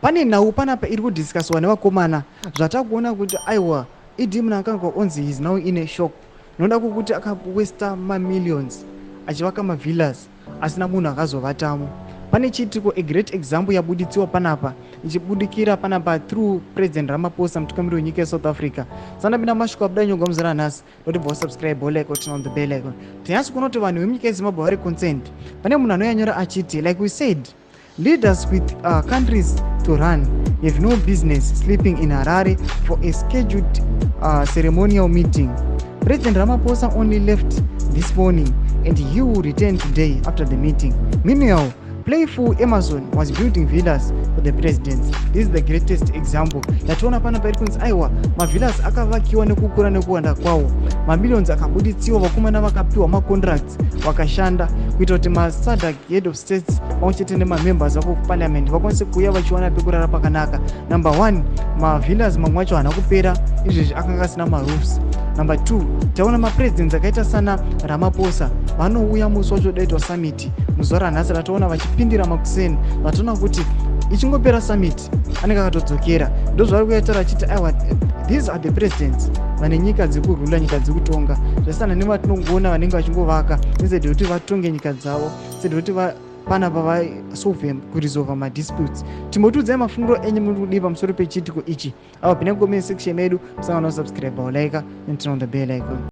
Pane nhau panapa iri kudiscusswa nevakomana, zvatakuona kuti aiwa, ED Mnangagwa onzi he is now in a shock noda kwokuti akawesta mamillions achivaka mavillas asina munhu akazovatamo. Pane chiitiko, a great example yabuditsiwa panapa, ichibudikira panapa through President Ramaphosa, mutungamiri wenyika yeSouth Africa. Sandapinda mashoko abuda nyogwa muzera nhasi, ndotibva wasubscribe, like, turn on the bell icon. Tinyatsi kuona kuti vanhu vemunyika yeZimbabwe vari concerned. Pane munhu anoyanyora achiti, "Like we said, leaders with countries to run have no business sleeping in Harare for a scheduled ceremonial meeting. President Ramaphosa only left this morning and he will return today after the meeting. Meanwhile, playful Amazon was building villas for the presidents." This is the greatest example yationa pana pairi kunzi aiwa, mavillas akavakiwa nekukura nekuwanda kwawo, mamillions akabuditsiwa, vakomana vakapiwa macontracts, vakashanda kuita kuti maSADC head of states pamwe chete nemamembers of parliament vakwanise kuuya vachiwana pekurara pakanaka. Number one, mavillas mamwe acho haana kupera, izvezvi akanga asina maroofs. Number two, taona mapresidents akaita sana Ramaphosa vanouya musi wacho daitwa summit muzuva ranhasi, rataona vachipindira makuseni, vatoona kuti ichingopera summit anenge akatodzokera. Ndo zvavari kuyaitaura achiti aiwa, these are the presidents vane nyika dzekurula, nyika dzekutonga, zvasiyana nevatinongoona vanenge vachingovaka instead yekuti vatonge nyika dzavo, instead yekuti panapa vasolve, kuresolva madisputes. Timbotiudzai mafungiro enyu, muri kudii pamusoro pechiitiko ichi? Apa pinda comment section medu, musangana, subscribe, like and turn on the bell icon.